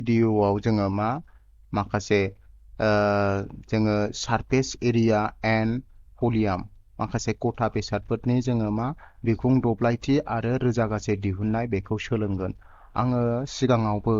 भिडिअआव जोङो माखासे जोङो सारफेस एरिया एन्ड भलिउम माखासे गथा बेसादफोरनि जोङो बिखुं दब्लायथि आरो रोजागासे दिहुननाय बेखौ सोलोंगोन। आङो सिगाङावबो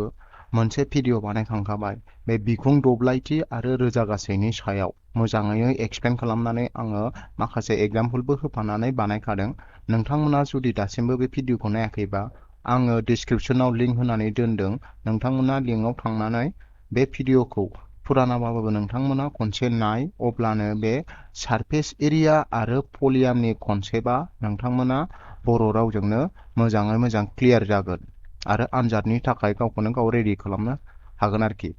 मोनसे भिडिअ बानायखांखाबाय बे बिखुं दब्लायथि आरो रोजागासेनि सायाव मोजाङै एक्सप्लेन खालामनानै आङो माखासे एग्जाम्पलबो होफानानै बानायखादों। नोंथांमोना जुदि दासिमबो बे भिडिअखौ नायाखैबा आङो डिसक्रिपसनाव लिंक होनानै दोनदों। नोंथांमोना लिंकआव थांनानै बे भिडिअखौ फुरानाबाबो नोंथांमोना खनसे नाय, अब्लानो बे सारफेस एरिया आरो भलिउमनि कनसेप्टआ नोंथांमोना बर' रावजोंनो मोजाङै मोजां क्लियार जागोन आरो आनजादनि थाखाय गावखौनो गाव रेडि खालामनो हागोन आरोखि।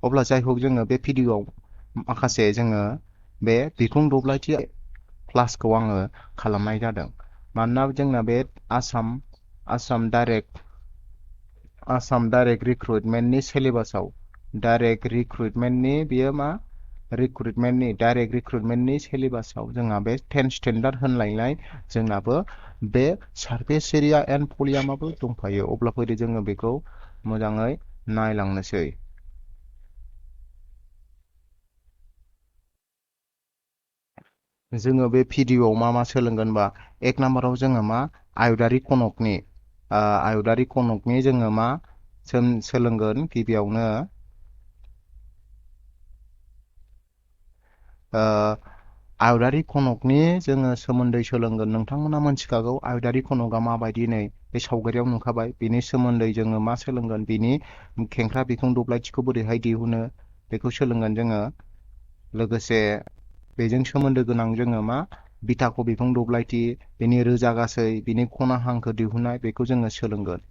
अब्ला जाय हक जोङो बे भिडिअआव माखासे जोङो बे बिखुं दब्लायथि क्लासखौ आङो खालामनाय जादों। मानोना जोंना बे आसाम डाइरेक्ट रिक्रुटमेन्टनि सिलेबासाव डाइरेक्ट रिक्रुटमेन्टनि डाइरेक्ट रिक्रुटमेन्टनि सिलेबासाव जोंहा बे 10 स्टेन्डार्ड होनलायनाय जोंनाबो बे सारफेस एरिया एन्ड भलिउमाबो दंफायो। अब्ला फैदो जोङो बेखौ मोजाङै नायलांनोसै। जोङो बे भिडिअआव मा सोलोंगोन बा एक नाम्बाराव जोङो आयदारि खनकनि जोङो सोलोंगोन। गिबियावनो आयदारि खनकनि जोङो सोमोन्दै सोलोंगोन। नोंथांमोना मोनथिखागौ आयदारि खनकआ माबायदि, नै बे सावगारियाव नुखाबाय। बेनि सोमोन्दै जोङो सोलोंगोन, बिनि खेंख्रा बिखुं दब्लायथिखौ बोरैहाय दिहुनो बेखौ सोलोंगोन जोङो। लोगोसे बेजों सोमोन्दो गोनां जोङो बिथाखौ बिखुं दब्लायथि, बेनि रोजागासै, बिनि खना हांखो दिहुननाय बेखौ जोङो सोलोंगोन।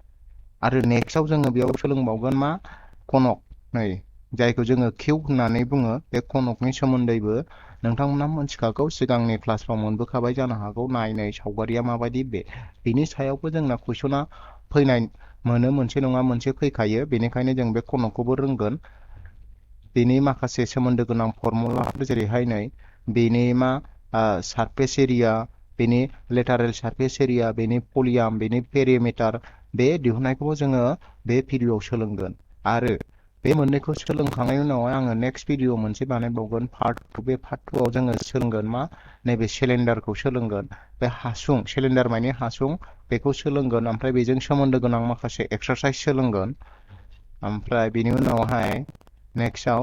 आरो नेक्स्टआव जोङो बेयाव सोलोंबावगोन खनक, नै जायखौ जोङो किउ होननानै बुङो। बे खनकनि सोमोन्दैबो नोंथांमोना मोनथिखागौ, सिगांनि क्लासफ्राव मोनबोखाबाय जानो हागौ। नाय सावगारिया माबायदि, बेनि सायावबो जोंना कुइसना फैनाय मोनसे नङा मोनसे फैखायो। बेनिखायनो जों बे खनकखौबो रोंगोन। बेनि माखासे सोमोन्दो गोनां फर्मुलाफोर जेरैहाय नै बेनि सारफेस एरिया, बेनि लेटारेल सारफेस एरिया, बेनि भलिउम, बेनि पेरिमिटार, बे दिहुननायखौबो जोङो बे भिडिअआव सोलोंगोन। आरो बे मोननैखौ सोलोंखांनायनि उनावहाय आङो नेक्स्ट भिडिअ मोनसे बानायबावगोन पार्ट 2। बे पार्ट 2 आव जोङो सोलोंगोन नैबे सिलिन्डारखौ सोलोंगोन। बे हासुं, सिलिन्डार माने हासुं, बेखौ सोलोंगोन। ओमफ्राय बेजों सोमोन्दो गोनां माखासे एक्सारसाइज सोलोंगोन। ओमफ्राय बेनि उनावहाय नेक्स्टआव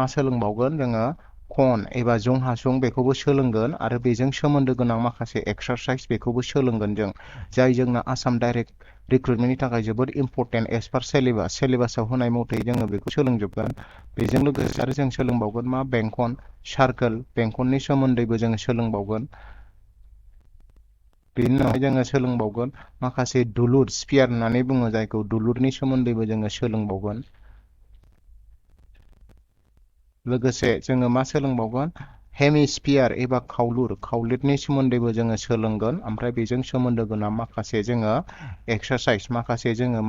सोलोंबावगोन जोङो कन एबा जं हासुं, बेखौबो सोलोंगोन। आरो बेजों सोमोन्दो गोनां माखासे एक्सारसाइज बेखौबो सोलोंगोन जों, जाय जोंना आसाम डाइरेक्ट रिक्रुटमेन्टनि थाखाय जोबोद इम्परटेन्ट। एज पार सिलेबासाव होनाय मथे जोङो बेखौ सोलोंजोबगोन। बेजों लोगोसे आरो जों सोलोंबावगोन बेंखन, सार्कोल, बेंखननि सोमोन्दैबो जोङो सोलोंबावगोन। बेनि उनावहाय जोङो सोलोंबावगोन माखासे दुलुर, स्पियार होननानै बुङो जायखौ, दुलुरनि सोमोन्दैबो जोङो सोलोंबावगोन। लोगोसे जोङो सोलोंबावगोन हेमिस्फियार एबा खावलुरनि सोमोन्दैबो जोङो सोलोंगोन। ओमफ्राय बेजों सोमोन्दो गोनां माखासे जोङो एक्सारसाइज, माखासे जोङो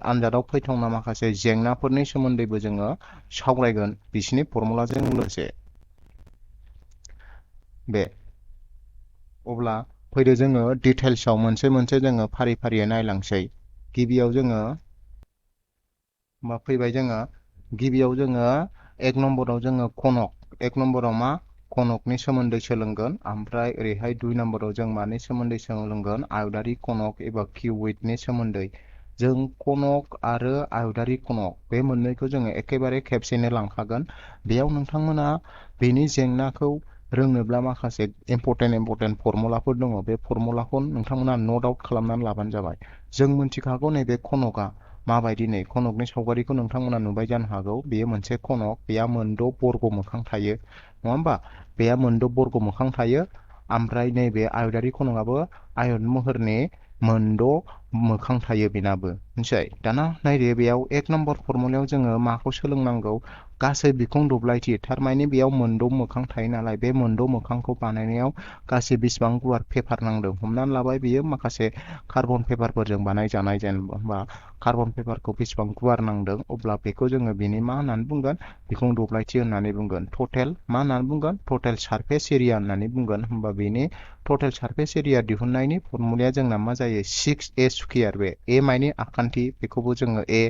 आनजादाव फैथावना माखासे जेंनाफोरनि सोमोन्दैबो जोङो सावरायगोन, बिसिनि फर्मुलाजों लोगोसे। अब्ला फैदो जोङो डिटेल्सआव मोनसे मोनसे जोङो फारि फारियै नायलांसै। गिबियाव जोङो फैबाय जोङो गिबियाव जोङो एक नम्बराव जोङो खनक, एक नम्बराव खनकनि सोमोन्दै सोलोंगोन। ओमफ्राय ओरैहाय 2 नम्बराव जों मानि सोमोन्दै सोलोंगोन, आयदारि खनक एबा किउइडनि सोमोन्दै। जों खनक आरो आयदारि खनक बे मोननैखौ जोङो एखेबारे खेबसेनो लांखागोन। बेयाव नोंथांमोना बेनि जेंनाखौ रोंनोब्ला माखासे इम्परटेन्ट फर्मुलाफोर दङ। बे फर्मुलाखौ नोंथांमोना नट आउट खालामनानै लाबानो जाबाय। जों मिथिखागौ नैबे खनकआ माबायदि, नै खनकनि सावगारिखौ नोंथांमोना नुबाय जानो हागौ। बेयो मोनसे खनक, बेहा मोनद' बर्ग मोखां थायो, नङा होमबा? बेहा मोनद' बर्ग मोखां थायो। ओमफ्राय नैबे आयदारि खनकआबो आयत महरनि मोनद' मोखां थायो बेनाबो, मिथिबाय? दाना नायदो, बेयाव एक नम्बर फर्मुलायाव जोङो माखौ सोलोंनांगौ, गासै बिखुं दब्लायथि, थारमाने बेयाव मोनद' मोखां थायो नालाय, बे मोनद' मोखांखौ बानायनायाव गासै बेसेबां गुवार पेपार नांदों हमनानै लाबाय। बेयो माखासे कार्बन पेपारफोरजों बानायजानाय, जेनेबा कार्बन पेपारखौ बेसेबां गुवार नांदों, अब्ला बेखौ जोङो बेनि होननानै बुंगोन, बिखुं दब्लायथि होननानै बुंगोन। टटेल होननानै बुंगोन, टटेल सारफेस एरिया होननानै बुंगोन। होमबा बेनि टटेल सारफेस एरिया दिहुननायनि फर्मुलाया जोंना जायो 6a स्कुयार। बे ए मानि आखान्थि, बेखौबो जोङो ए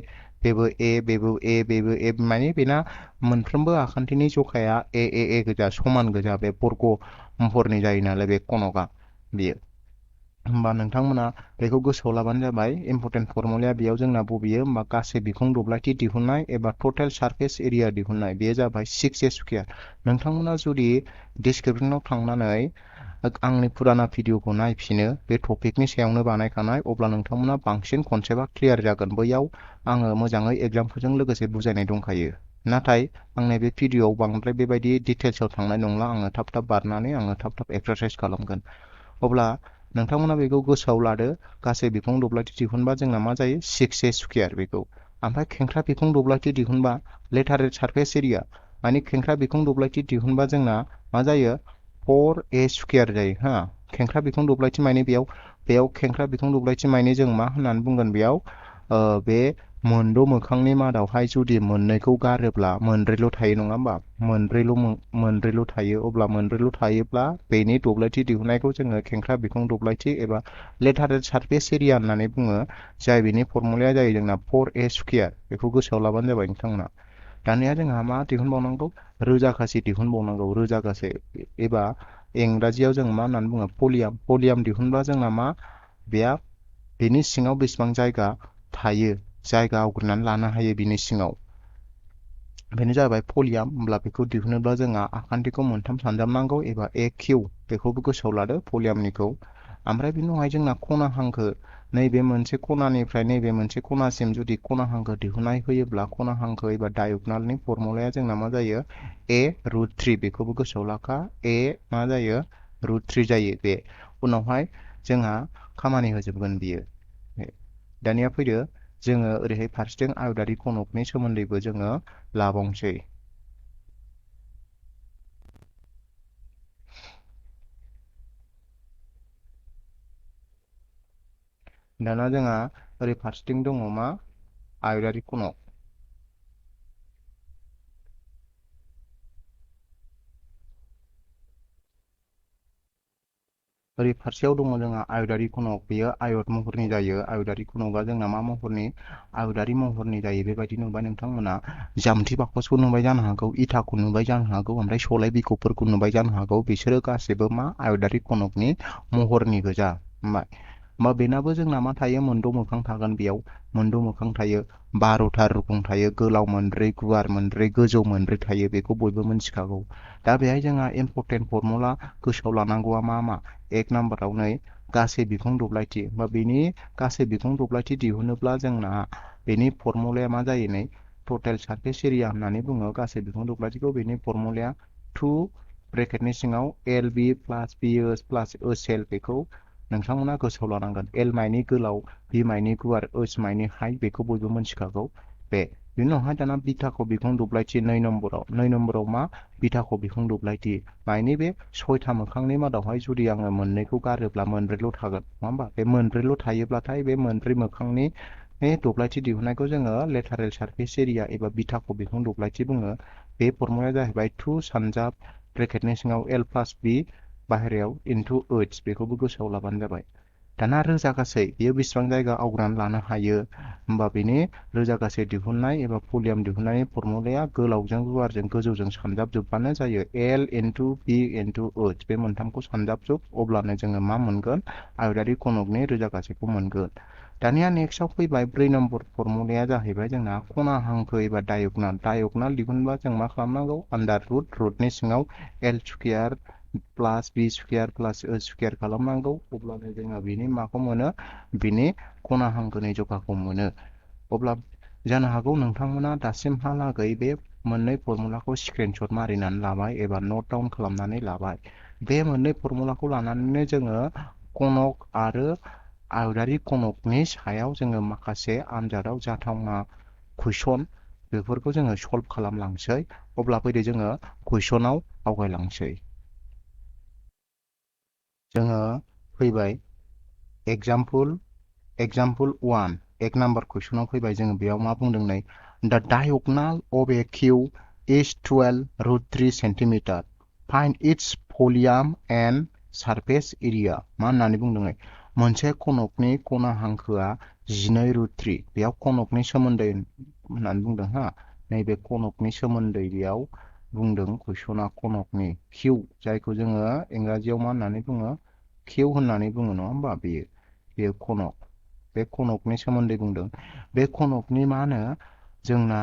बेबो ए माने बेना मोनफ्रोमबो आखान्थिनि जखाया ए गोजा समान गोजा बे बर्ग महरनि जायो नालाय बे कनकआ बेयो। होमबा नोंथांमोना बेखौ गोसोआव लाबानो जाबाय इम्परटेन्ट फर्मुलाया बेयाव जोंना बबेयो होमबा गासै बिखुं दब्लायथि दिहुननाय एबा टटेल सारफेस एरिया दिहुननाय बेयो जाबाय 6a स्कुयार। नोंथांमोना जुदि डिसक्रिपसनाव थांनानै आंनि फुराना भिडिअखौ नायफिनो बे टपिकनि सायावनो बानायखानाय अब्ला नोंथांमोना बांसिन कनसेप्टआ क्लियार जागोन। बैयाव आङो मोजाङै एग्जाम्पलजों लोगोसे बुजायनाय दंखायो। नाथाय आंनि बे भिडिअआव बांद्राय बेबायदि डिटेल्सआव थांनाय नंला, आङो थाब थाब बारनानै आङो थाब थाब एक्सारसाइज खालामगोन। अब्ला नोंथांमोना बेखौ गोसोआव लादो गासै बिखुं दब्लायथि दिहुनबा जोंना मा जायो 6a स्कुयार बेखौ। ओमफ्राय खेंख्रा बिखुं दब्लायथि दिहुनबा लेटारेल सारफेस एरिया माने खेंख्रा बिखुं दब्लायथि दिहुनबा जोंना मा जायो 4a स्कुयार जायो हा। खेंख्रा बिखुं दब्लायथि माने बेयाव खेंख्रा बिखुं दब्लायथि माने जों मा होननानै बुंगोन बेयाव बे मोनद' मोखांनि मादावहाय जुदि मोननैखौ गारोब्ला मोनब्रैल' थायो नङा होमबा, मोनब्रैल' थायो। अब्ला मोनब्रैल' थायोब्ला बेनि दब्लायथि दिहुननायखौ जोङो खेंख्रा बिखुं दब्लायथि एबा लेटारेल सारफेस एरिया होननानै बुङो, जाय बेनि फर्मुलाया जायो जोंना 4a स्कुयार। बेखौ गोसोआव लाबानो जाबाय नोंथांमोना। दानिया जोंहा मा दिहुनबावनांगौ, रोजा गासे दिहुनबावनांगौ। रोजा गासे एबा इंराजियाव जों मा होननानै बुङो पलियाम दिहुनब्ला जोंना मा बेनि सिङाव बेसेबां जायगा थायो, जायगा आवग्रिनानै लानो हायो बिनि सिङाव, बेनो जाबाय पलियाम। होमब्ला बेखौ दिहुनोब्ला जोंहा आखान्थिखौ मोनथाम सानजाबनांगौ एबा AQ बेखौबो गोसोआव लादो पलियामनिखौ। ओमफ्राय बिनि उनावहाय जोंना खना हांखो, नैबे मोनसे खनानिफ्राय नैबे मोनसे खनासिम जुदि खना हांखो दिहुननाय होयोब्ला खना हांखो एबा डायगनालनि फर्मुलाया जोंना मा जायो A√3। बेखौबो गोसोआव लाखा, मा जायो √3 जायो बे। उनावहाय जोंहा खामानि होजोबगोन बियो। दानिया फैदो जोङो ओरैहाय फारसेथिं आयदारि खनकनि सोमोन्दैबो जोङो लाबावनोसै। दाना जोंहा ओरै फारसेथिं दङ मा आयदारि खनक। ओरै फारसेयाव दङ जोंहा आयदारि खनक, बेयो आयत महरनि जायो। आयदारि खनकआ जोंना मा महरनि, आयदारि महरनि जायो। बेबायदि नुबाय नोंथांमोना जामथि बाकसखौ नुबाय जानो हागौ, इथाखौ नुबाय जानो हागौ, ओमफ्राय सलाय बिखबफोरखौ नुबाय जानो हागौ। बिसोरो गासैबो मा आयदारि खनकनि महरनि गोजा। होमबा बेनाबो जोंना मा थायो, मोनद' मोखां थागोन। बेयाव मोनद' मोखां थायो, 12था रुगुं थायो, गोलाव मोनब्रै, गुवार मोनब्रै, गोजौ मोनब्रै थायो। बेखौ बयबो मिथिखागौ। दा बेहाय जोंहा इम्परटेन्ट फर्मुला गोसोआव लानांगौआ मा 1 नाम्बाराव नै गासै बिखुं दब्लायथि। बा बेनि गासै बिखुं दब्लायथि दिहुनोब्ला जोंना बेनि फर्मुलाया मा जायो नै टटेल सारफेस एरिया होननानै बुङो गासै बिखुं दब्लायथिखौ। बेनि फर्मुलाया 2 ब्रेकेटनि सिङाव LB प्लास BS प्लास OCL। बेखौ नोंथांमोना गोसोआव लानांगोन। L माइनि गोलाव, B माइनि गुवार, OS माइनि हाइट, बेखौ बयबो मिथिखागौ। बिनि उनावहाय दाना बिथाखौ बिखुं दब्लायथि 2 नम्बराव मा बिथाखौ बिखुं दब्लायथि माइनि बे 6था मोखांनि मादावहाय जुदि आङो मोननैखौ गारोब्ला मोनब्रैल' थागोन नङा होमबा। बे मोनब्रैल' थायोब्लाथाय बे मोनब्रै मोखांनि दब्लायथि दिहुननायखौ जोङो लेटारेल सारफेस एरिया एबा बिथाखौ बिखुं दब्लायथि बुङो। बे फर्मुलाया जाहैबाय 2 सानजाब ब्रेकेटनि सिङाव L प्लास B बाहेरायाव इन्टु OH। बेखौबो गोसोआव लाबानो जाबाय। दाना रोजा गासै बेयो बेसेबां जायगा आवग्रिनानै लानो हायो होमबा बेनि रोजा गासै दिहुननाय एबा पलियाम दिहुननायनि फर्मुलाया गोलावजों गुवारजों गोजौजों सानजाबजोबबानो जायो L into B into OH। बे मोनथामखौ सानजाबजोब, अब्लानो जोङो मा मोनगोन आयदारि खनकनि रोजा गासैखौ मोनगोन। दानिया नेक्स्टआव फैबाय 4 नम्बर फर्मुलाया जाहैबाय जोंना खना हांखो एबा डायगनाल दिहुनबा जों मा खालामनांगौ, आन्डार रुटनि सिङाव L स्कुयार प्लास B स्कुयार प्लास O स्कुयार खालामनांगौ। अब्लानो जोङो बिनि माखौ मोनो, बिनि खना हांखोनि जखाखौ मोनो। अब्ला जानो हागौ नोंथांमोना दासिमहालागै बे मोननै फर्मुलाखौ स्क्रिनशट मारिनानै लाबाय एबा नट डाउन खालामनानै लाबाय। बे मोननै फर्मुलाखौ लानानैनो जोङो कनक आरो आयदारि खनकनि सायाव जोङो माखासे आनजादाव जाथावना कुइसन बेफोरखौ जोङो सल्भ खालामलांसै। अब्ला फैदो जोङो कुइसनाव आवगायलांसै। जोङो फैबाय एग्जाम्पल 1 1 नाम्बार कुइसनाव फैबाय। जोङो बेयाव मा बुंदों नै, the diagonal of a cube is 12√3 centimetre, find its volume and surface area. मा होननानै बुंदों नै, मोनसे खनकनि खना हांखोआ 12√3 बेयाव खनकनि सोमोन्दै होननानै बुंदों हा नैबे खनकनि सोमोन्दै बेयाव बुंदों कुइसना खनकनि किउ जायखौ जोङो इंराजियाव मा होननानै बुङो किउ होननानै बुङो नङा होमबा बेयो खनक बे खनकनि सोमोन्दै बुंदों बे खनकनि मा होनो जोंना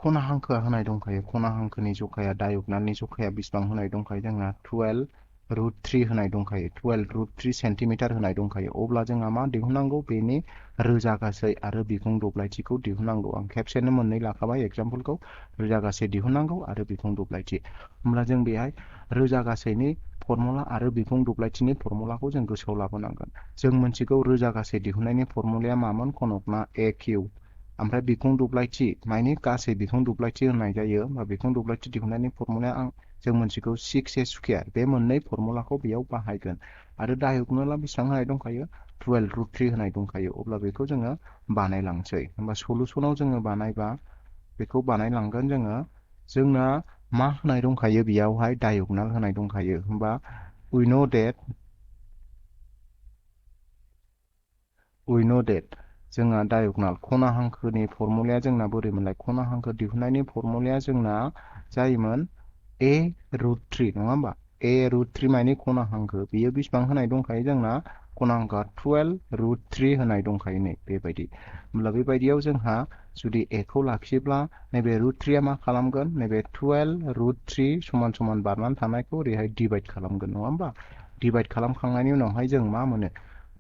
खना हांखोआ होनाय दंखायो खना हांखोनि जखाया डायगनालनि जखाया बेसेबां होनाय दंखायो जोंना 12√3 होनाय दंखायो 12√3 सेन्टिमिटार होनाय दंखायो अब्ला जोंहा मा दिहुननांगौ बेनि रोजा गासै आरो बिखुं दब्लायथिखौ दिहुननांगौ आं खेबसेनो मोननै लाखाबाय एग्जाम्पलखौ रोजा गासै दिहुननांगौ आरो बिखुं दब्लायथि होमब्ला जों बेहाय रोजा गासैनि फर्मुला आरो बिखुं दब्लायथिनि फर्मुलाखौ जों गोसोआव लाबोनांगोन जों मोनथिगौ रोजा गासै दिहुननायनि फर्मुलाया मामोन खनकना ए किउ ओमफ्राय बिखुं दब्लायथि माने गासै बिखुं दब्लायथि होननाय जायो बा बिखुं दब्लायथि दिहुननायनि फर्मुलाया जों मोनथिगौ 6a स्कुयार बे मोननै फर्मुलाखौ बेयाव बाहायगोन आरो डायगनालआ बेसेबां होनाय दंखायो 12√3 होनाय दंखायो अब्ला बेखौ जोङो बानायलांसै होमबा सलुसनाव जोङो बानायबा बेखौ बानायलांगोन जोंना मा होनाय दंखायो बेयावहाय डायगनाल होनाय दंखायो होमबा we know that जोंना डायगनाल खना हांखोनि फर्मुलाया जोंना बोरैमोनलाय खना हांखो दिहुननायनि फर्मुलाया जोंना जायोमोन a√3 नङा होमबा a√3 माने खना हांखो बेयो बेसेबां होनाय दंखायो जोंना खना हांखोआ 12√3 होनाय दंखायो नै बेबायदि होमब्ला बेबायदियाव जोंहा जुदि a खौ लाखियोब्ला नैबे √3 मा खालामगोन नैबे 12√3 समान समान बारनानै थानायखौ ओरैहाय डिभाइड खालामगोन नङा होमबा डिभाइड खालामखांनायनि उनावहाय जों मा मोनो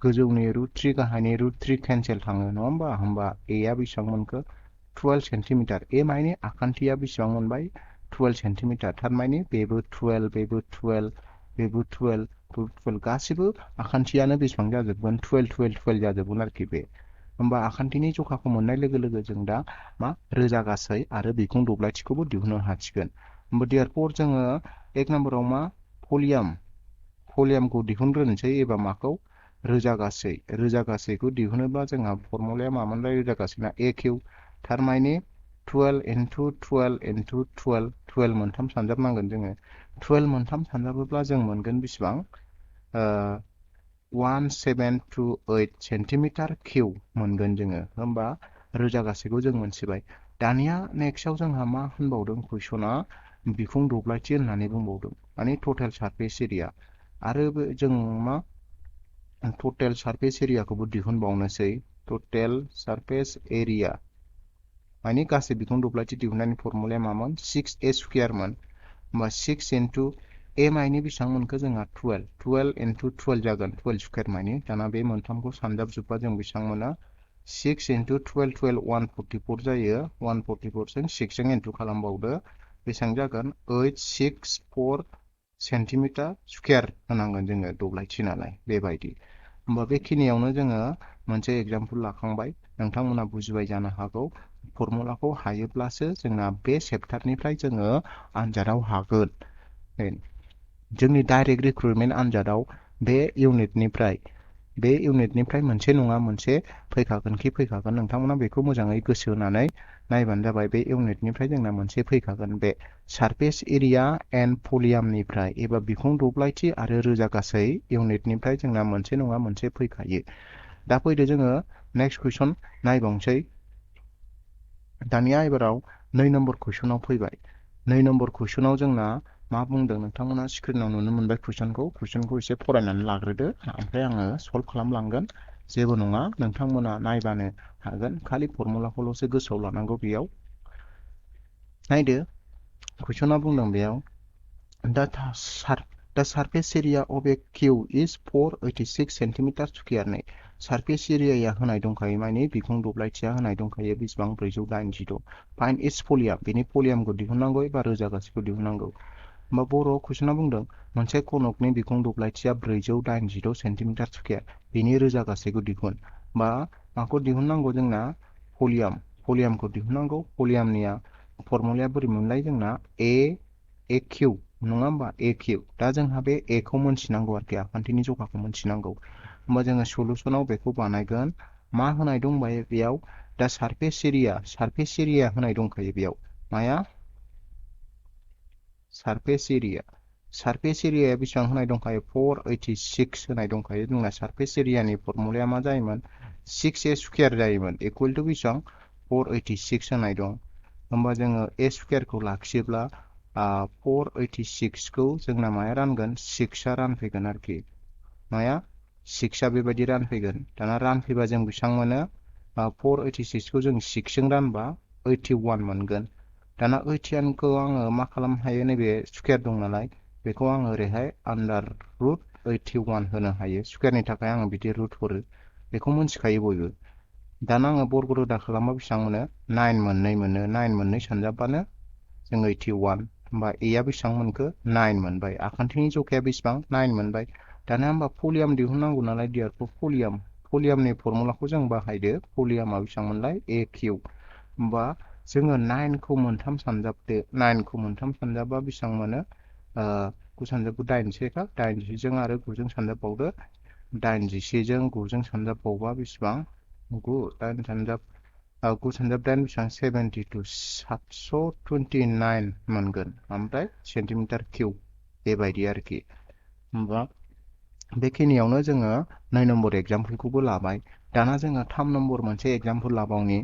गोजौनि √3 गाहायनि √3 केन्सेल थाङो नङा होमबा a आ बेसेबां मोनखो 12 सेन्टिमिटार a माने आखान्थिया बेसेबां मोनबाय 12 सेन्टिमिटार थारमाने बेबो 12 बेबो 12 बेबो 12 12 गासिबो आखान्थियानो बेसेबां जाजोबगोन 12 12 12 जाजोबगोन आरोखि बे होमबा आखान्थिनि जखाखौ मोननाय लोगो लोगो जों दा मा रोजा गासै आरो बिखुं दब्लायथिखौबो दिहुननो हासिगोन होमबा देयरफर जोङो एक नम्बराव मा भलियामखौ दिहुनग्रोनोसै एबा माखौ रोजा गासैखौ दिहुनोब्ला जोंहा फर्मुलाया मामोनलाय रोजा गासैना ए किउ थारमाने 12 into 12 into 12 12 मोनथाम सानजाबनांगोन जोङो 12 मोनथाम सानजाबोब्ला जों मोनगोन बेसेबां 1728 सेन्टिमिटार किउ मोनगोन जोङो होमबा रोजा गासैखौ जों मोनथिबाय दानिया नेक्स्टआव जोंहा मा होनबावदों कुइसना बिखुं दब्लायथि होननानै बुंबावदों माने टटेल सारफेस एरिया आरो जों मा टटेल सारफेस एरियाखौबो दिहुनबावनोसै टटेल सारफेस एरिया माने गासै बिखुं दब्लायथि दिहुननायनि फर्मुलाया मामोन 6a स्कुयारमोन होमबा 6 into a माइनि बेसेबां मोनखो जोंहा 12 into 12 जागोन 12 स्कुयार माइनि दाना बे मोनथामखौ सानजाबजोबबा जों बेसेबां मोनो 6 into 12 12 144 जायो 144 जों 6 जों इन्टु खालामबावदो बेसेबां जागोन 864 सेन्टिमिटार स्कुयार होनांगोन जोङो दब्लायथि नालाय बेबायदि होमबा बेखिनियावनो जोङो मोनसे एग्जाम्पल लाखांबाय नोंथांमोना बुजिबाय जानो हागौ फर्मुलाखौ हायोब्लासो जोंना बे चेप्टारनिफ्राय जोङो आनजादाव हागोन जोंनि डाइरेक्ट रिक्रुटमेन्ट आनजादाव बे इउनिटनिफ्राय मोनसे नङा मोनसे फैखागोन नोंथांमोना बेखौ मोजाङै गोसो होनानै नायबानो जाबाय बे इउनिटनिफ्राय जोंना मोनसे फैखागोन बे सारफेस एरिया एन्ड भलियामनिफ्राय एबा बिखुं दब्लायथि आरो रोजा गासै इउनिटनिफ्राय जोंना मोनसे नङा मोनसे फैखायो दा फैदो जोङो नेक्स्ट कुइसन नायबावनोसै दानिया एबाराव 2 नम्बर कुइसनाव फैबाय 2 नम्बर कुइसनाव जोंना मा बुंदों नोंथांमोना स्क्रिनाव नुनो मोनबाय कुइसनखौ एसे फरायनानै लाग्रोदो ओमफ्राय आङो सल्भ खालामलांगोन जेबो नङा नोंथांमोना नायबानो हागोन खालि फर्मुलाखौल'सो गोसोआव लानांगौ बेयाव नायदो कुइसना बुंदों बेयाव The surface area of a cube is 486 centimeter square नै सारफेस एरियाया होनाय दंखायो माने बिखुं दब्लायथिया होनाय दंखायो बेसेबां 486 फाइन्ड इट्स भलियाम बेनि भलियामखौ दिहुननांगौ एबा रोजा गासैखौ दिहुननांगौ होमबा बर' कुइसना बुंदों मोनसे खनकनि बिखुं दब्लायथिया 486 सेन्टिमिटार स्कुयार बेनि रोजा गासैखौ दिहुन बा माखौ दिहुननांगौ जोंना भलियामखौ दिहुननांगौ भलियामनिया फर्मुलाया बोरै मोनलाय जोंना ए किउ नङा होमबा ए किउ दा जोंहा बे ए खौ मोनथिनांगौ आरोखि आखान्थिनि जखाखौ मोनथिनांगौ होमबा जोङो सलुसनाव बेखौ बानायगोन मा होनाय दंबायो बेयाव दा सारफेस एरिया होनाय दंखायो बेयाव माया सारफेस एरिया सारफेस एरियाया बेसेबां होनाय दंखायो 486 होनाय दंखायो जोंना सारफेस एरियानि फर्मुलाया मा जायोमोन 6a स्कुयार जायोमोन इकुवेल टु बेसेबां 486 होनाय दं होमबा जोङो a स्कुयारखौ लाखियोब्ला 486 खौ जोंना माया रानगोन 6आ रानफैगोन आरोखि माया 6आ बेबायदि रानफैगोन दाना रानफैबा जों बेसेबां मोनो 486 खौ जों 6 जों रानबा 81 मोनगोन दाना 81 खौ आङो मा खालामनो हायो नैबे स्कुयार दं नालाय बेखौ आङो ओरैहाय आन्डार रुट 81 होनो हायो स्कुयारनि थाखाय आङो बिदि रुट हरो बेखौ मिथिखायो बयबो दाना आङो बर्ग रोदा खालामबा बेसेबां मोनो 9 मोननै मोनो 9 मोननै सानजाबबानो जों 81 होमबा a आ बेसेबां मोनखो 9 मोनबाय आखान्थिनि जखाया बेसेबां 9 मोनबाय दाना होमबा भलियाम दिहुननांगौ नालाय डियारखौ भलियामनि फर्मुलाखौ जों बाहायदो भलियामा बेसेबां मोनलाय a किउब होमबा जोङो 9 खौ मोनथाम सानजाबदो 9 खौ मोनथाम सानजाबा बेसेबां मोनो 9 सानजाबखौ 8 जों आरो 9 जों सानजाबबावदो 81 जों 9 जों सानजाबबावबा बेसेबां 9 8 सानजाब 9 सानजाब 8 बेसेबां 72 729 मोनगोन ओमफ्राय सेन्टिमिटार किउब बेबायदि आरोखि होमबा बेखिनियावनो जोङो 9 नम्बर एग्जाम्पलखौबो लाबाय दाना जोङो 3 नम्बर मोनसे एग्जाम्पल लाबावनि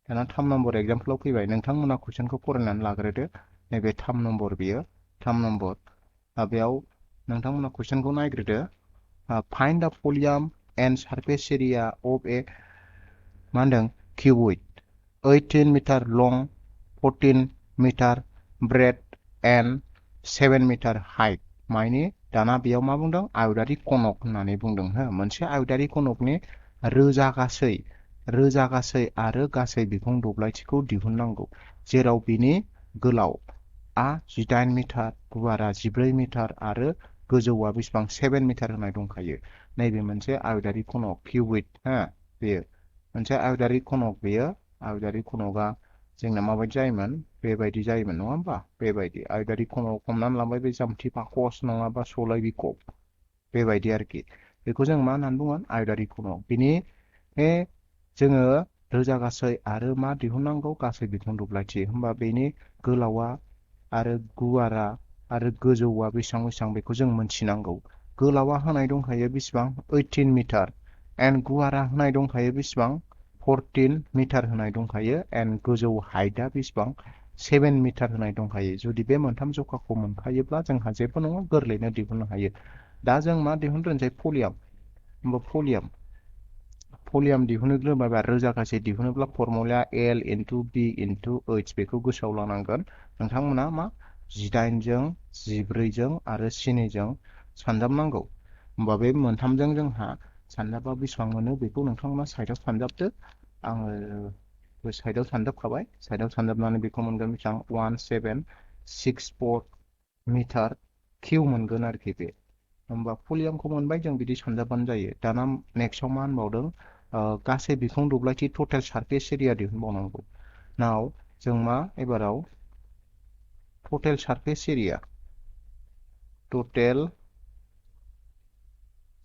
दाना 3 नम्बर एग्जाम्पलाव फैबाय नोंथांमोना कुइसनखौ फरायनानै लाग्रोदो नैबे 3 नम्बर बियो 3 नम्बर बेयाव नोंथांमोना कुइसनखौ नायग्रोदो find the volume and surface area of a मा होनदों cuboid 18 metre long 14 metre breadth and 7 metre height माने दाना बेयाव मा बुंदों आयतारि कनक होननानै बुंदों हो मोनसे आयतारि कनकनि रोजा गासै आरो गासै बिखुं दब्लायथिखौ दिहुननांगौ जेराव बिनि गोलाव 18 मिटार गुवारा 14 मिटार आरो गोजौआ बेसेबां 7 मिटार होनाय दंखायो नैबे मोनसे आयतारि कनक किउबइड हो बेयो मोनसे आयतारि खनक बेयो आयतारि खनकआ जोंना माबायदि जायोमोन बेबायदि जायोमोन नङा होमबा बेबायदि आयतारि खनक हमनानै लाबाय बे जामथि पाखस नङाबा सलाय बिखब बेबायदि आरोखि बेखौ जों मा होननानै बुङो आयतारि खनक बिनि बे जोङो रोजा गासै आरो मा दिहुननांगौ गासै बिखुं दब्लायथि होमबा बेनि गोलावा आरो गुवारा आरो गोजौआ बेसेबां बेखौ जों मोनथिनांगौ गोलावा होनाय दंखायो बेसेबां 18 मिटार एन्ड गुवारा होनाय दंखायो बेसेबां 14 मिटार होनाय दंखायो एन्ड गोजौ हाइटआ बेसेबां 7 मिटार होनाय दंखायो जुदि बे मोनथाम जखाखौ मोनखायोब्ला जोंहा जेबो नङा गोरलैनो दिहुननो हायो दा जों मा दिहुनग्रोनोसै भलिउम होमबा भलिउम दिहुनग्रोबाय रोजा गासै दिहुनोब्ला फर्मुलाया L into B into H बेखौ गोसोआव लानांगोन नोंथांमोना मा 18 जों 14 जों आरो 7 जों सानजाबनांगौ होमबा बे मोनथामजों जोंहा सानजाबा बेसेबां मोनो बेखौ नोंथांमोना साइडआव सानजाबदो आङो साइडआव सानजाबखाबाय साइडआव सानजाबनानै बेखौ मोनगोन बेसेबां 1764 मिटार किउ मोनगोन आरोखि बे होमबा भलिउमखौ मोनबाय जों बिदि सानजाबबानो जायो दाना नेक्स्टआव मा होनबावदों गासै बिखुं दब्लायथि टटेल सारफेस एरिया दिहुनबावनांगौ नाव जों मा एबाराव टटेल सारफेस एरिया टटेल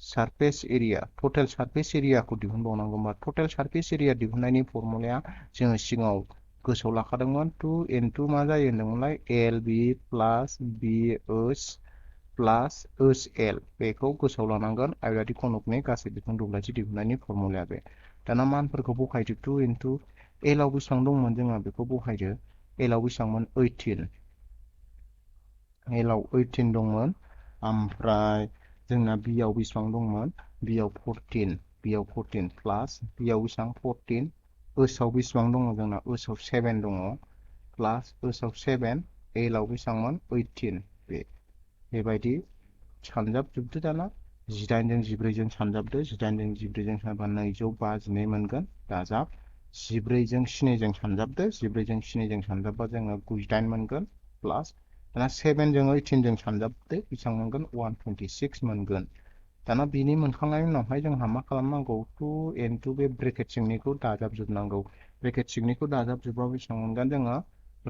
सारफेस एरियाखौ दिहुनबावनांगौ होमबा टटेल सारफेस एरिया दिहुननायनि फर्मुलाया जोङो सिगाङाव गोसोआव लाखादोंमोन 2 इन्टु मा जायो होनदोंमोनलाय एल बि प्लास बि ओस प्लास ओस एल बेखौ गोसोआव लानांगोन आयतारि खनकनि गासै बिखुं दब्लायथि दिहुननायनि फर्मुलाया बे दाना मानफोरखौ बहायदो 2 इन्टु एल आव बेसेबां दंमोन जोंहा बेखौ बहायदो एल आव बेसेबांमोन 18 एल आव 18 दंमोन ओमफ्राय जोंना बि आव बेसेबां दंमोन बि आव 14 प्लास बि आव बेसेबां 14 ओस आव बेसेबां दङ जोंना ओस आव 7 दङ प्लास ओस आव 7 एल आव बेसेबांमोन 18 बेबायदि सानजाबजोबदो दाना 18 जों 14 जों सानजाबदो 18 जों 14 जों सानजाबा 252 मोनगोन दाजाब 14 जों 7 जों सानजाबदो 14 जों 7 जों सानजाबबा जोङो 98 मोनगोन प्लास दाना 7 जों 18 जों सानजाबदो बेसेबां मोनगोन 126 मोनगोन दाना बिनि मोनखांनायनि उनावहाय जोंहा मा खालामनांगौ 2 इन्टु बे ब्रेकेट सिंनिखौ दाजाबजोबनांगौ ब्रेकेट सिंनिखौ दाजाबजोबबा बेसेबां मोनगोन जोङो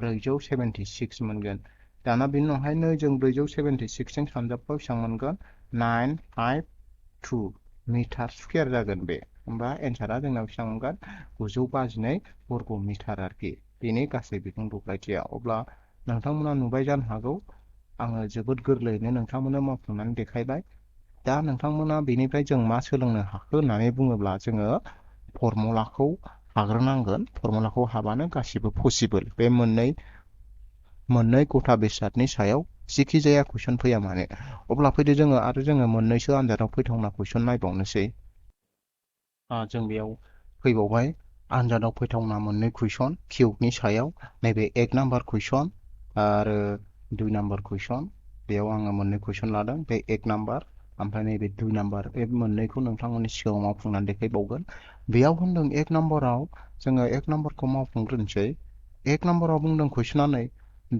476 मोनगोन दाना बिनि उनावहाय नै जों 476 जों सानजाबबा बेसेबां मोनगोन 952 मिटार स्कुयार जागोन बे होमबा एन्सारा जोंना बेसेबां मोनगोन 952 बर्ग मिटार आरोखि बेनि गासै बिखुं दब्लायथिया अब्ला नोंथांमोना नुबाय जानो हागौ आङो जोबोद गोरलैयैनो नोंथांमोननो मावफुंनानै देखायबाय। दा नोंथांमोना बेनिफ्राय जों मा सोलोंनो हाखो होननानै बुङोब्ला जोङो फर्मुलाखौ हाग्रोनांगोन। फर्मुलाखौ हाबानो गासिबो पसिबोल। बे मोननै गथा बेसादनि सायाव जिखि जाया कुइसन फैया मानो। अब्ला फैदो जोङो मोननैसो आनजादाव फैथावना कुइसन नायबावनोसै। जों बेयाव फैबावबाय आनजादाव फैथावना मोननै कुइसन किउबनि सायाव। नैबे 1 नाम्बार कुइसन आरो 2 नाम्बार कुइसन। बेयाव आङो मोननै कुइसन लादों, बे 1 नाम्बार ओमफ्राय नैबे 2 नाम्बार। बे मोननैखौ नोंथांमोननि सिगाङाव मावफुंनानै देखायबावगोन। बेयाव होनदों 1 नाम्बाराव जोङो 1 नाम्बारखौ मावफुंग्रोनोसै। 1 नाम्बाराव बुंदों कुइसना नै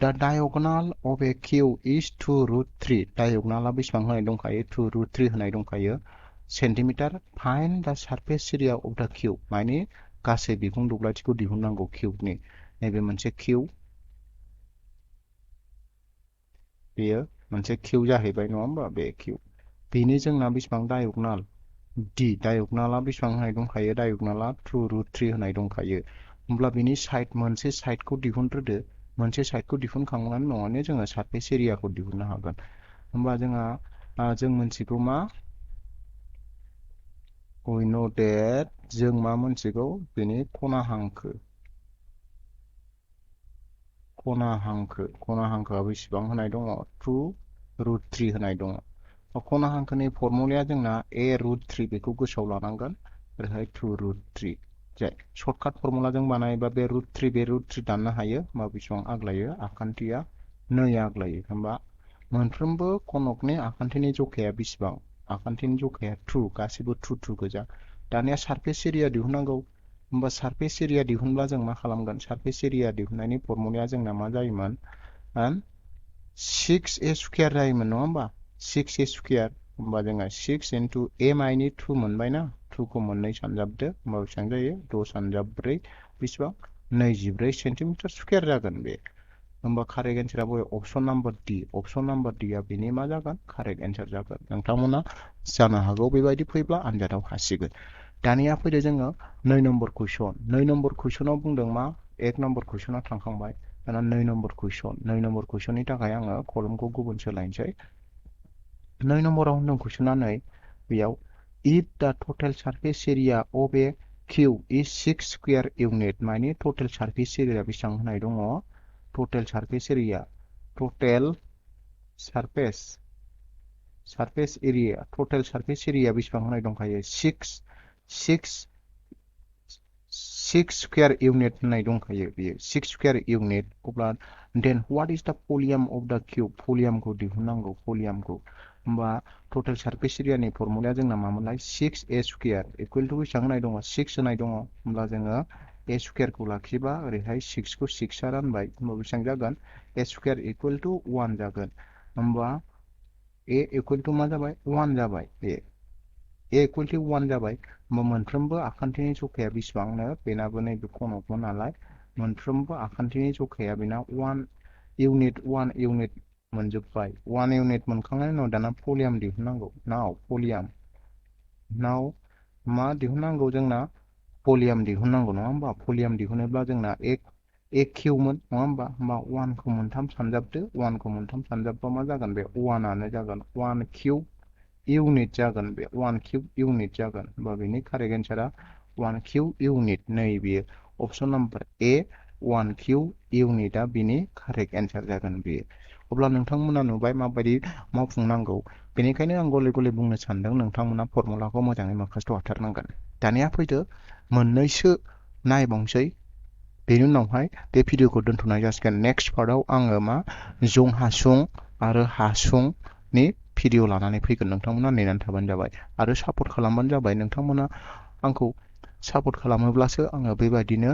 दा डायगनाल अफ ए किउ इज 2√3। डायगनाला बेसेबां होनाय दंखायो? 2√3 होनाय दंखायो सेन्टिमिटार। फाइन्ड दा surface area of the cube, माने गासै बिखुं दब्लायथिखौ दिहुननांगौ किउबनि। नैबे मोनसे किउब, बेयो मोनसे किउब जाहैबाय नङा होमबा? बे किउब बेनि जोंना बेसेबां डायगनाल डि, डायगनाला बेसेबां होनाय दंखायो? डायगनाला 2√3 होनाय दंखायो। होमब्ला बिनि मोनसे साइडखौ दिहुनग्रोदो। मोनसे साइडखौ दिहुनखांनायनि उनावनो जोङो सारफेस एरियाखौ दिहुननो हागोन। होमबा जों मोनथिगौ मा? we know that जों मा मोनथिगौ? बेनि खना हांखोआ बेसेबां होनाय दङ? 2√3 होनाय दङ। खना हांखोनि फर्मुलाया जोंना a√3, बेखौ गोसोआव लानांगोन। ओरैहाय 2√3 जाय सर्टकाट फर्मुलाजों बानायोबा बे √3 दाननो हायो। होमबा बेसेबां आग्लायो? आखान्थिया 2 आग्लायो। होमबा मोनफ्रोमबो खनकनि आखान्थिनि जखाया बेसेबां? आखान्थिनि जखाया 2, गासिबो 2 गोजा। दानिया सारफेस एरिया दिहुननांगौ। होमबा सारफेस एरिया दिहुनब्ला जों मा खालामगोन? सारफेस एरिया दिहुननायनि फर्मुलाया जोंना मा जायोमोन? 6a² जायोमोन नङा होमबा? 6a²। होमबा जोंहा 6 into a माइनि 2 मोनबायना? 2 खौ मोननै सानजाबदो। होमबा बेसेबां जायो? 2 सानजाब 4 बेसेबां? 24 सेन्टिमिटार स्कुवेर जागोन बे। होमबा कारेक्ट एन्सारा बबे? Option number D. Option number D आ बेनि मा जागोन? कारेक्ट एन्सार जागोन। नोंथांमोना जानो हागौ बेबायदि फैब्ला आनजादाव हासिगोन। दानिया फैदो जोङो 2 नम्बर कुइसन। 2 नम्बर कुइसनाव बुंदों मा? 1 नम्बर कुइसना थांखांबाय। दाना 2 नम्बर कुइसन। 2 नम्बर कुइसननि थाखाय आङो कलमखौ गुबुन सोलायनोसै। 2 नम्बराव होनदों कुइसना नै बेयाव if the total surface area of a cube is 6 square unit, माने total surface area बेसेबां होनाय दङ? total surface area total surface area बेसेबां होनाय दंखायो? 6 square unit होननाय दंखायो बेयो 6 square unit। अब्ला then what is the volume of the cube? भलिउमखौ दिहुननांगौ, भलिउमखौ। होमबा टटेल सारफेस एरियानि फर्मुलाया जोंना मामोनलाय? 6a² इकुवेल टु बेसेबां होनाय दङ? 6 होनाय दङ। होमब्ला जोङो a² खौ लाखिबा ओरैहाय 6 खौ 6 आ रानबाय। होमबा बेसेबां जागोन? a² इकुवेल टु 1 जागोन। होमबा a इकुवेल टु मा जाबाय? 1 जाबाय। a इकुवेल टु 1 जाबाय। होमबा मोनफ्रोमबो आखान्थिनि जखाया बेसेबांनो? बेनाबो नैबे खनकमोन नालाय मोनफ्रोमबो आखान्थिनि जखाया बेना 1 इउनिट मोनजोब्बाय। 1 इउनिट मोनखांनायनि उनाव दाना भलिउम दिहुननांगौ। नाव मा दिहुननांगौ जोंना? भलिउम दिहुननांगौ नङा होमबा? भलिउम दिहुनोब्ला जोंना ए किउमोन नङा होमबा? होमबा 1 खौ मोनथाम सानजाबदो। 1 खौ मोनथाम सानजाबबा मा जागोन? बे 1 आनो जागोन। 1 किउब इउनिट जागोन। बे 1 किउब इउनिट जागोन। होमबा बेनि कारेक्ट एन्सारा 1 किउब इउनिट। नै बेयो अप्सन नाम्बार ए, 1 किउब इउनिटआ बिनि कारेक्ट एन्सार जागोन बेयो। अब्ला नोंथांमोना नुबाय माबायदि मावफुंनांगौ। बेनिखायनो आं गले गले बुंनो सानदों नोंथांमोना फर्मुलाखौ मोजाङै मोखासथ' हाथारनांगोन। दानिया फैदो मोननैसो नायबावनोसै। बेनि उनावहाय बे भिडिअखौ दोनथ'नाय जासिगोन। नेक्स्ट पार्टआव आङो मा? जं हासुं आरो हासुंनि भिडिअ लानानै फैगोन। नोंथांमोना नेनानै थाबानो जाबाय आरो सापर्ट खालामबानो जाबाय। नोंथांमोना आंखौ सापर्ट खालामोब्लासो आङो बेबायदिनो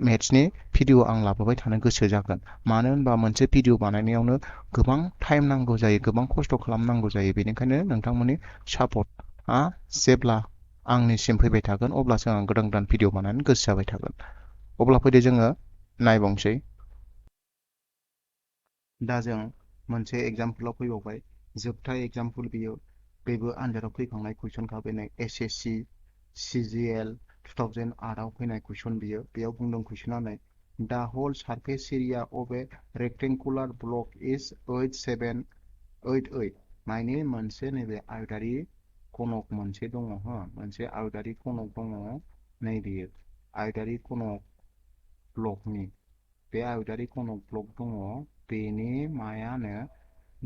मेथ्सनि भिडिअ आं लाबोबाय थानो गोसो जागोन। मानो होनबा मोनसे भिडिअ बानायनायावनो गोबां टाइम नांगौ जायो, गोबां खस्थ' खालामनांगौ जायो। बेनिखायनो नोंथांमोननि सापर्टआ जेब्ला आंनिसिम फैबाय थागोन अब्लासो आं गोदान गोदान भिडिअ बानायनो गोसो जाबाय थागोन। अब्ला फैदो जोङो नायबावनोसै। दा जों मोनसे एग्जाम्पलाव फैबावबाय। जोबथा एग्जाम्पल बेबो आनजादाव फैखांनाय कुइसनखा। बेनो SSC CGL 2008 आव फैनाय कुइसन। बेयाव बुंदों कुइसना नै The whole surface area of a rectangular block is 8788 माने मोनसे नैबे आयतारि खनक मोनसे दङ हो मोनसे आयतारि खनक दङ नैबे आयतारि खनक ब्लकनि बे आयतारि खनक ब्लक दङ बेनि मायानो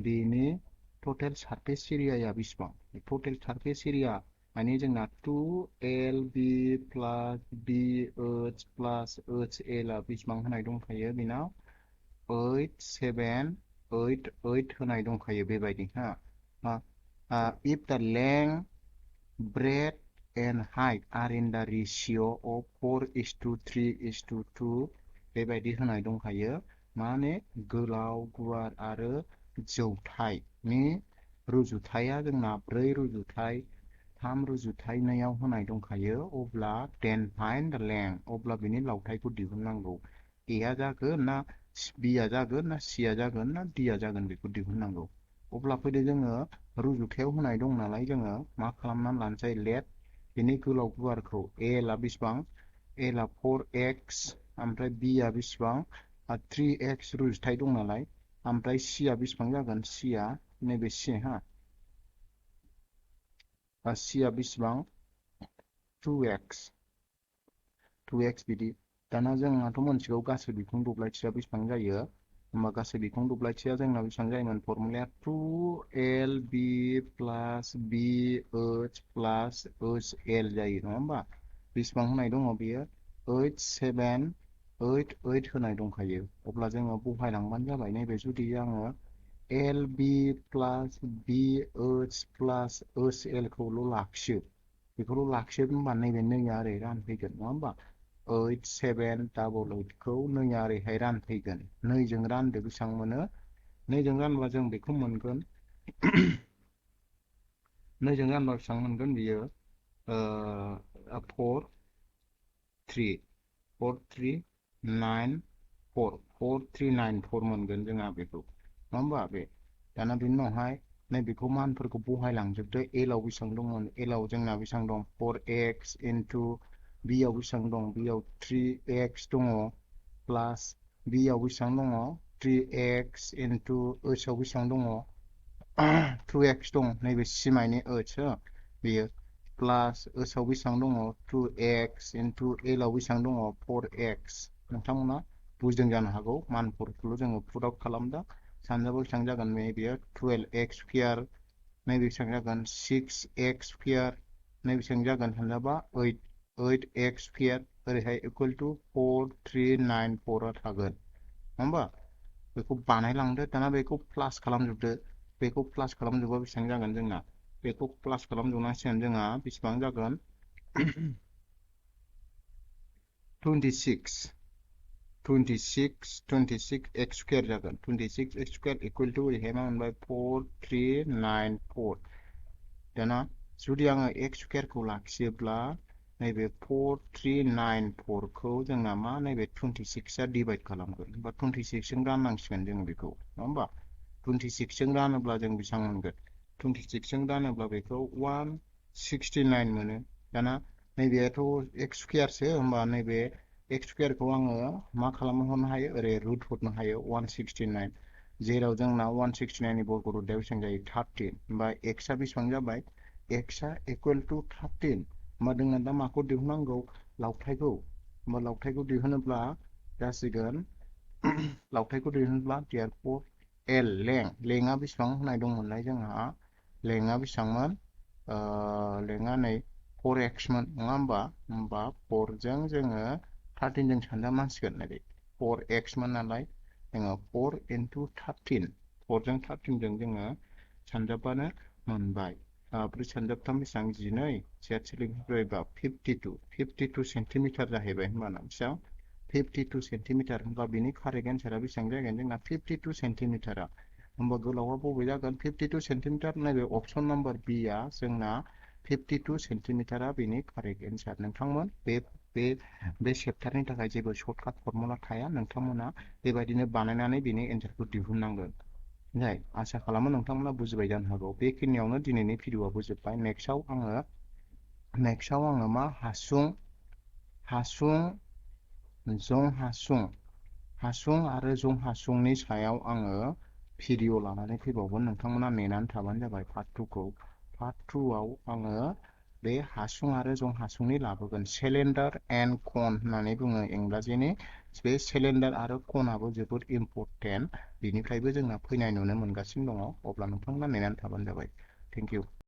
बेनि टोटल सरफेस एरियाया बेसेबां टोटल सरफेस एरिया माने जोंना 2LB plus BH plus HL आ बेसेबां होनाय दंखायो बेनाव 8788 होनाय दंखायो बेबायदि हा if the length breadth and height are in the ratio of 4:3:2 बेबायदि होनाय दंखायो माने गोलाव गुवार आरो जौथाइनि रुजुथाया जोंना 4:3:2 होनाय दंखायो अब्ला then find the length अब्ला बिनि लावथाइखौ दिहुननांगौ A आ जागोन ना B आ जागोन ना C आ जागोन ना D आ जागोन बेखौ दिहुननांगौ अब्ला फैदो जोङो रुजुथायाव होनाय दं नालाय जोङो मा खालामनानै लानोसै लेट बिनि गोलाव गुवारखौ L आ बेसेबां L आ 4x ओमफ्राय B आ बेसेबां 3x रुजुथाय दं नालाय ओमफ्राय C आ बेसेबां जागोन C आ नैबे C हा C आ बेसेबां 2x बिदि दाना जोंहाथ' मोनथिगौ गासै बिखुं दब्लायथिया बेसेबां जायो होमबा गासै बिखुं दब्लायथिया जोंना बेसेबां जायोमोन फर्मुलाया 2LB plus BH plus HL जायो नङा होमबा बेसेबां होनाय दङ बेयो 8788 होनाय दंखायो अब्ला जोङो बहायलांबानो जाबाय नैबे जुदि आङो LB plus BH plus HL खौल' लाखियो बेखौल' लाखियो होमबा नैबे नैया ओरै रानफैगोन नङा होमबा 8788 खौ नैया ओरैहाय रानफैगोन नैजों रानदो बेसेबां मोनो नैजों रानबा जों बेखौ मोनगोन नैजों रानबा बेसेबां मोनगोन बियो 4394 मोनगोन जोंहा बेखौ नङा होमबा बे दाना बिनि उनावहाय नैबेखौ मानफोरखौ बहायलांजोबदो L आव बेसेबां दंमोन L आव जोंना बेसेबां दं 4x into B आव बेसेबां दं B आव 3x दङ प्लास B आव बेसेबां दङ 3x into H आव बेसेबां दङ 2x दं नैबे C माइनि H बेयो प्लास H आव बेसेबां दङ 2x into L आव बेसेबां दङ 4x नोंथांमोना बुजिदों जानो हागौ मानफोरखौल' जोङो पुट आउट खालामदों सानजाबाव बेसेबां जागोन नैबेयो 12x स्क्वायर नैबे बेसेबां जागोन 6x स्क्वायर नैबे बेसेबां जागोन सानजाबा 8x स्क्वायर ओरैहाय इकुवेल टु 4394 आ थागोन नङा होमबा बेखौ बानायलांदो दाना बेखौ प्लास खालामजोबदो बेखौ प्लास खालामजोबा बेसेबां जागोन जोंना बेखौ प्लास खालामजोबनांसिगोन जोंहा बेसेबां जागोन 26x स्क्वायर जागोन 26x स्क्वायर इकुवेल टु ओरैहाय मा मोनबाय 4394 दाना जुदि आङो x स्क्वायरखौ लाखियोब्ला नैबे 4394 खौ जोंना मा नैबे 26 आ डिभाइड खालामगोन होमबा 26 जों राननांसिगोन जों बेखौ नङा होमबा 26 जों रानोब्ला जों बेसेबां मोनगोन 26 जों रानोब्ला बेखौ 169 मोनो दाना नैबेथ' x स्क्वायरसो होमबा नैबे x स्क्वायरखौ आङो मा खालामहरनो हायो ओरै रुट हरनो हायो 169 जेराव जोंना 169 नि बर्ग रुटआ बेसेबां जायो 13 होमबा x आ बेसेबां जाबाय x आ इकुवेल टु 13 होमबा जोंना दा माखौ दिहुननांगौ लावथाइखौ होमबा लावथाइखौ दिहुनोब्ला जासिगोन लावथाइखौ दिहुनोब्ला therefore L लेंथआ बेसेबां होनाय दंमोनलाय जोंहा लेंथआ बेसेबांमोन लेंथआ नै 4x मोन नङा होमबा 4 जों जोङो 13 जों सानजाबनांसिगोन ओरै 4x मोन नालाय जोङो 4 into 13 4 जों 13 जों जोङो सानजाबबानो मोनबाय 4 सानजाबथाम बेसेबां 12 सेट सोलिबा 52 सेन्टिमिटार जाहैबाय होमबाना बेसेबां 52 सेन्टिमिटार होमबा बिनि कारेक्ट एन्सारा बेसेबां जागोन जोंना 52 सेन्टिमिटारा होमबा गोलावा बबे जागोन 52 सेन्टिमिटार नैबे अपसन नाम्बार बि आ जोंना 52 सेन्टिमिटारा बेनि कारेक्ट एन्सार नोंथांमोन बे चेप्टारनि थाखाय जेबो सर्टकाट फर्मुला थाया नोंथांमोना बेबायदिनो बानायनानै बेनि एन्सारखौ दिहुननांगोन जाय आसा खालामो नोंथांमोना बुजिबाय जानो हागौ बेखिनियावनो दिनैनि भिडिअ'आबो जोब्बाय नेक्स्टआव आङो मा हासुं जं हासुं हासुं आरो जं हासुंनि सायाव आङो भिडिअ लानानै फैबावगोन, नोंथांमोना नेनानै थाबानो जाबाय पार्ट 2 खौ। पार्ट 2 आव आङो बे हासुं आरो जं हासुंनि लाबोगोन। सिलिन्डार एन्ड कन होननानै बुङो इंराजिनि। बे सिलिन्डार आरो कनाबो जोबोद इम्परटेन्ट, बेनिफ्रायबो जोंना फैनाय नुनो मोनगासिनो दङ। अब्ला नोंथांमोना नेनानै थाबानो जाबाय। Thank you.